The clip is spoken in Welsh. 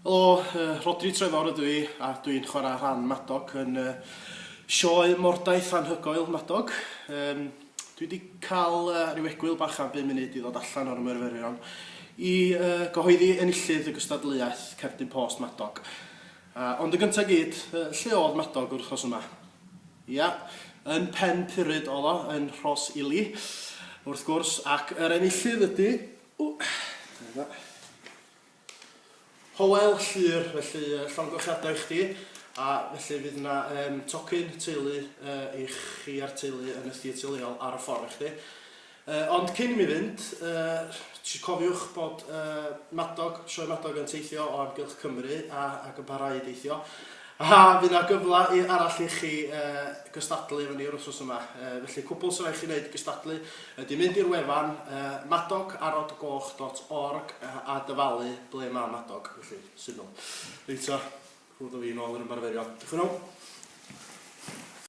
Helo, Rhodri Trefor ydw i a dwi'n chwarae rhan Madog yn sioe Mordaith Anhygoel Madog. Um, dwi wedi cael rhyw egwyl bach am 5 munud i ddod allan o'r ymarferion i uh, gyhoeddi enillydd y gystadleuaeth Cerdyn Post Madog. Ond yn gyntaf gyd, lle oedd Madog yr wythnos yma? Ia, yn Pen Puryd oedd o, yn Rhos Ili, wrth gwrs, ac yr enillydd ydy... Ww, dyna. Hywel Llŷr, felly llongyfarchiadau i chdi, a felly fydd yna um, tocyn teulu uh, i chi a'r teulu yn y theatr leol ar y ffordd i chdi. Uh, ond cyn i mi fynd, uh, cofiwch bod uh, Madog, Sioe Madog yn teithio o amgylch Cymru a, ac yn parhau i deithio. A fydd 'na gyfle i arall i chi gystadlu efo ni yr wythnos yma. Felly cwbl sy'n rhaid chi wneud i gystadlu ydy mynd i'r wefan madogarodgoch dot org a dyfalu ble mae Madog. Felly, syml. Reit ta, ffwrdd â fi nôl i'r ymarferion. Diolch yn fawr.